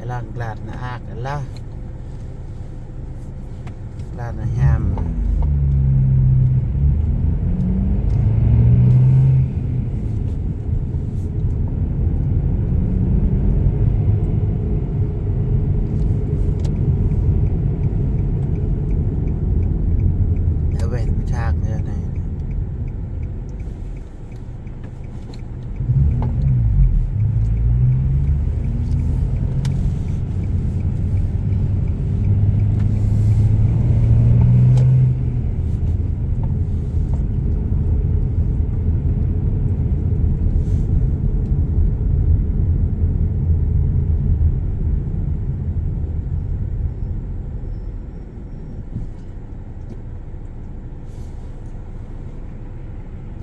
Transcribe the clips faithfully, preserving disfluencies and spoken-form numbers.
Lăng glăt anai ak lah. Glăt anai hiam. Ơ weh, pơčak yơh anai.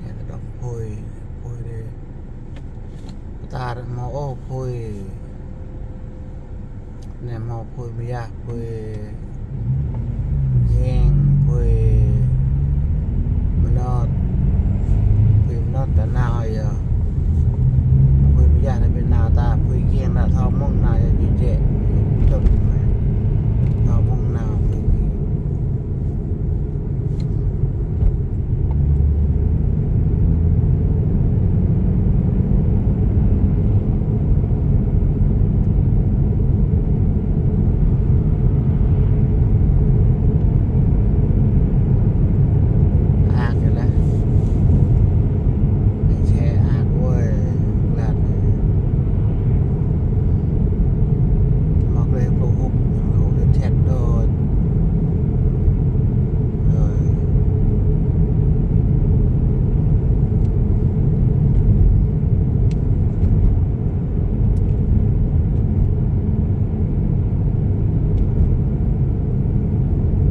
Anai tơdŏng apui, apui dih. Pơtă hmâo ôh apui. Anai hmâo apui mơyah, apui jeng, apui mơnot. Apui mơnot ta nao yơh. Apui mơyah anai ƀu nao ta, apui jeng anai thâo mơ̆ng nao yơh, jĕ jĕ. Čŭt anai. Thâo mơ̆ng nao apui jeng. Ak kơ lah. Ƀing čĕ ak wơi, glăt. Mă gleh pluh hŭp, hŭp čĕt đôč. Ơ.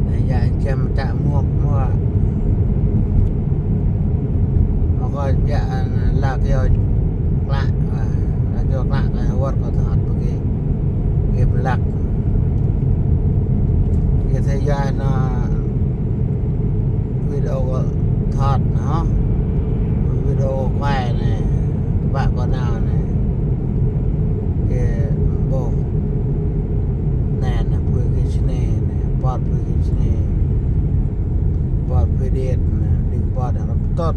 Anai yă čem čă mŭk mơ̆. Mơ̆ kơ biă anai lăk yơh klă, ah, lăk yơh klă kơ wơ̆t kơ thâo pơgi. Gih pơlăk. Gih thâo yă anai video kơ thâo anai hă. Video kơ kuai anai. Ƀă kơ nao anai. Gih ƀuh. Anai anai apui gih čơnai anai. Bot apui gih čơnai. Bot apui điêt anai. Đĭ bot anai rơ̆m tŭt.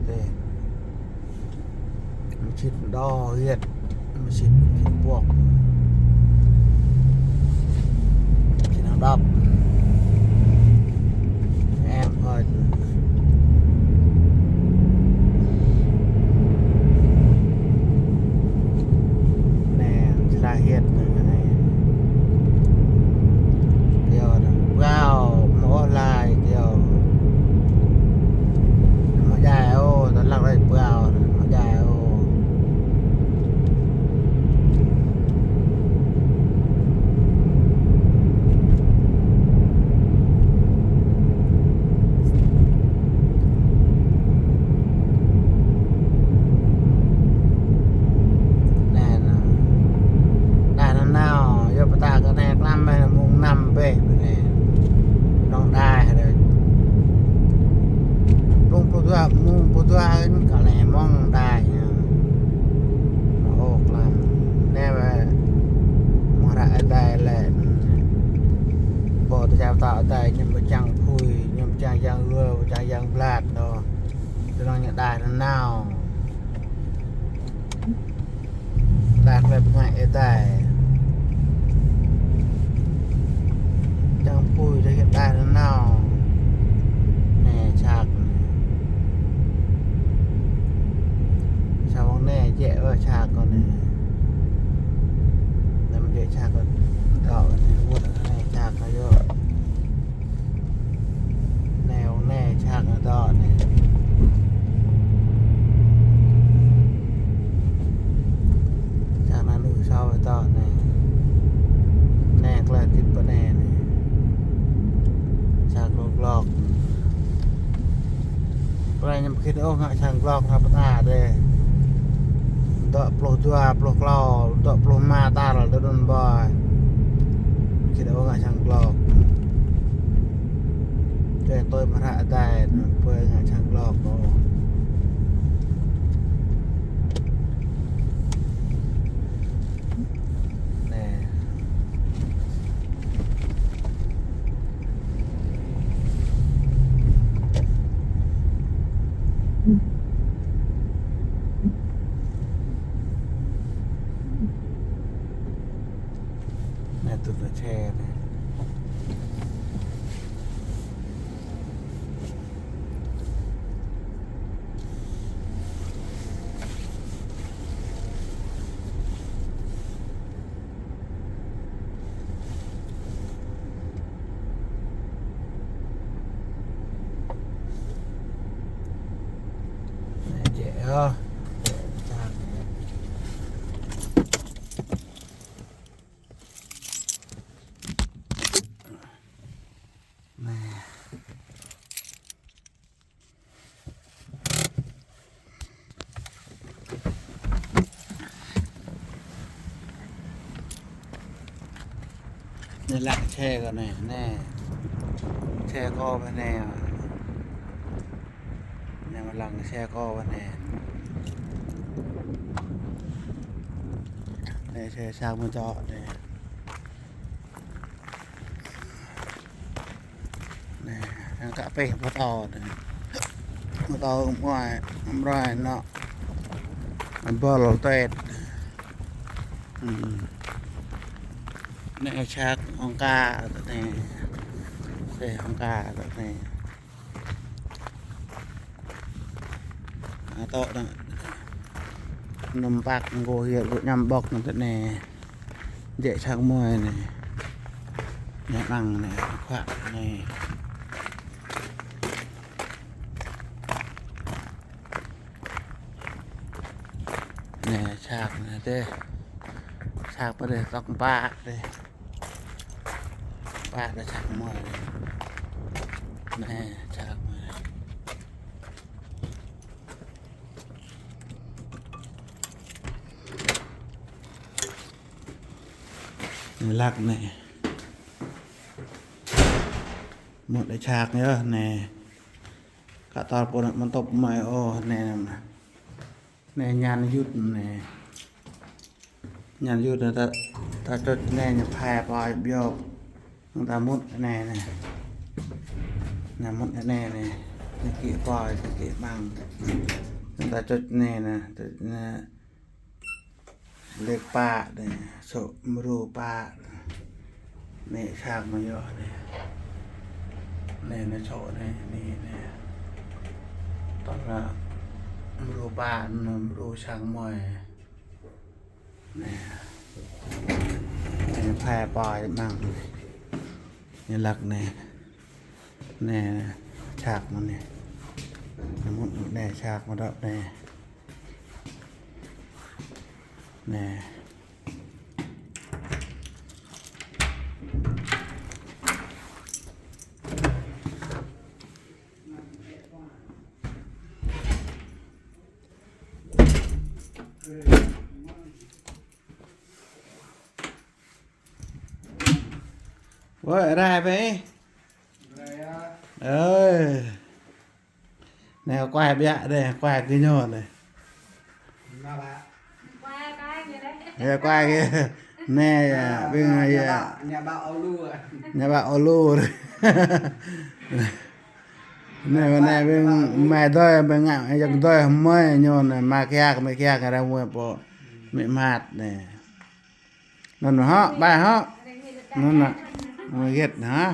Dih. Mơsĭt đô hiêt, mơsĭt, mơsĭt puăk. Mơsĭt hơđăp. Em hơi. Anai, sla hiêt anai, anai. Kiơ anai, pơgao, mơ̆ ôh lai, kiơ. Mơ̆ djai ôh, tơlăk rai pơgao, mơ̆ djai ôh. Anai, anai. Đah nanao, yua pơtă kơ anai klăm ƀĕ, mông năm ƀĕ, ƀĕ anai. Nong đah rai. Mông pluh dua, mông pluh dua, kơ anai mông đah, yơh. Mơ̆ ôh klăm. Anai ƀĕ, mơ̆ng hră Ơi Adai lĕ. Pô tơča pơtao Ơi Adai, ñu ƀu čang apui, ñu ƀu čang yang rơ, ƀu čang yang blat, đô. Tơnŏng ñu đah nanao. Đah klep ngă Ơi Adai. Čang apui đah, đah nanao. Anai čak anai. Čang wơ̆ng anai jĕ wơ̆t čak kơ anai. Anai mơ̆ jĕ čak kơ dŏ anai wơ̆t anai čak kơ yơh. Anai, anai, čak anai dŏ anai. Čak anai nŭ sao dŏ anai. Anai, klĕ tĭt pơ anai anai. Čak glŏk glŏk. Pơrai ñu ƀu khĭt ôh ngă čang glŏk hră pơtă dih. Dŏ pluh dua, pluh klâo, dŏ pluh rơma tal, dŏ anŭn ƀơi. Ƀu khĭt ôh ngă čang glŏk. Tui tui mơ̆ hră Ơi Adai, anŭn pơrai ngă čang glŏk ôh. Tŭ lăng xe anai. Anai jĕ yơh. Anai. Anai lăng xe kâo anai, anai. Xe kâo pơ anai. Anai mơ̆ lăng xe kâo pơ anai. Anai xe sang mơ̆ čŏ anai. Anai, anai kơ pĕ mơtô anai. Mơtô mơai, mơai anŏ. Bơl tĕt. Hmm. Anai čak ong ka tơ anai. Tĕt ong ka tơ anai. Atŏ anŭn. Năm păk ngô hiăp gơ̆ ñăm ƀŏk anŭn tơ anai. Jĕ čak mơai anai. Anai lăng anai, khuă anai. Anai čak anai tĕ. Čak pơ adih tŏk pă tĕ. Pă anai čak mơai. Anai čak mơai. Anai lăng anai. Mŭt anai čak yơh anai. Kơ tơl pô anŭn mơ̆n tŏp mơai ôh anai. Anai ñan yŭt anai. Ñan yŭt anai ta, ta čuč anai ñu phai pơai biŏk. Anŭn ta mŭt anai anai. Anai mŭt anai anai. Anai kĭ pơai, anai kĭ măng. Anŭn ta čuč anai anai. Čuč anai. Lĕk pă anai, sŏ mrô pă. Anai čak mơai yơh anai. Anai, anai sŏ anai, anai, anai. Tŏng anai mrô pă, anai mrô sang mơai. Anai. Anai phai pơai măng. Anai lăng anai. Anai, čak mơ̆n anai. Anai mŭt anai čak mơ̆n dŏ anai. Anai. Wơ̆, rai bĕ. Ơi. Anai kuai biă dih, kuai kơ ñu dih. Anai, kuai kơ. Anai, ƀing ñu. Ñu ƀă ôlu. Anai, anai ƀing mơai dơi, ƀing ngă, yua dơi mơai ñu anai, mă kiak, mă kiak, ră mơai pô. Mă măt anai. Anŭn hŏ, ƀai hŏ. Anŭn anai. Mă gĕt hă.